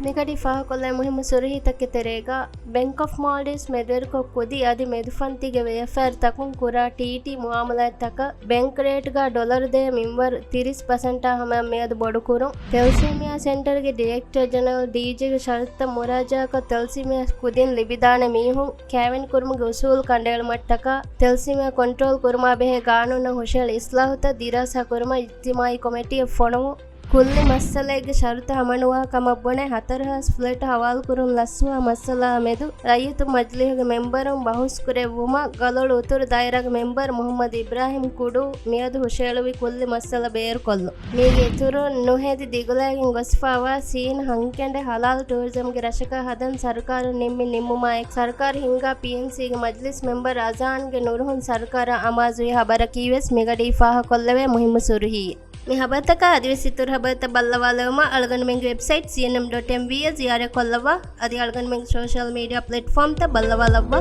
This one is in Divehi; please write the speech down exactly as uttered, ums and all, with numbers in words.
މިގަޑި ފާހަކޮށްލައި މުހިއްމު ސުރުހީތަކެއް ތެރޭގަ، ބެންކް އޮފް މޯލްޑިވްސް މެދުވެރިކޮށް ކުދި އަދި މެދުފަންތީގެ ވިޔަފާރިތަކުން ކުރާ ޓީޓީ މުއާމަލާތްތަކަށް ބެންކް ރޭޓްގަ ޑޮލަރު ދޭ މިންވަރު ތިރީސް ޕަސެންޓާ ހަމަ މިއަދު ބޮޑުކުރުން، ތެލްސީމިއާ ސެންޓަރގެ ޑިރެކްޓަރ ޖެނެރަލް ޑީޖީގެ ޝަރުތުތައް މުރާޖާކޮށް ތެލްސީމިއާ ކުދިން ލިބިދާނެ މީހުން ކައިވެނި ކުރުމުގެ އުސޫލު ކަނޑައެޅުމަށްޓަކާ، ތެލްސީމިއާ ކޮންޓްރޯލް ކުރުމާ ބެހޭ ގާނޫނަށް ހުށައެޅި އިސްލާހުތައް ދިރާސާ ކުރުމަށް އިޖްތިމާއީ ކޮމިޓީއެއް ފޮނުވުން، ކުއްލި މައްސަލައެއްގެ ޝަރުތު ހަމަނުވާ ކަމަށް ބުނެ، ހަތަރު ހާސް ފްލެޓް ހަވާލުކުރުން ލަސްވާ މައްސަލާ މެދު ރައްޔިތުން މަޖިލީހުގެ މެމްބަރުން ބަހުސް ކުރެއްވުމަށް، ގަލޮޅު އުތުރު ދާއިރާގެ މެމްބަރު މުހައްމަދު އިބްރާހިމް ކުޑޫ މިއަދު ހުށައެޅުއްވި ކުއްލި މައްސަލަ ބޭރުކޮށްލުން. މީގެ އިތުރުން، ނުހެދި ދިގުލައިގެން ގޮސްފަވާ ސީން ހަނގުކެނޑެއް ހަލާލު ޓޫރިޒަމްގެ ރަށަކަށް ހަދަން ސަރުކާރުން ނިންމި ނިންމުމާއެކު، ސަރުކާރު ހިންގާ ޕީއެންސީގެ މަޖިލިސް މެމްބަރު އަޒާންގެ ނުރުހުން ސަރުކާރަށް އަމާޒުވި ހަބަރަކީވެސް މިގަޑީ ފާހަކޮށްލެވޭ މުހިއްމު ސުރުހީ. މި ހަބަރުތަކާ އަދިވެސް އިތުރު ހަބަރުތައް ބައްލަވާލައުމަށް އަޅުގަނޑުމެންގެ ވެބްސައިޓް ސީއެންއެމް ޑޮޓް އެމްވީއަށް ޒިޔާރަތް ކޮށްލައްވާ. އަދި އަޅުގަނޑުމެންގެ ސޯޝަލް މީޑިއާ ޕްލެޓްފޯމްތައް ބައްލަވާލައްވާ.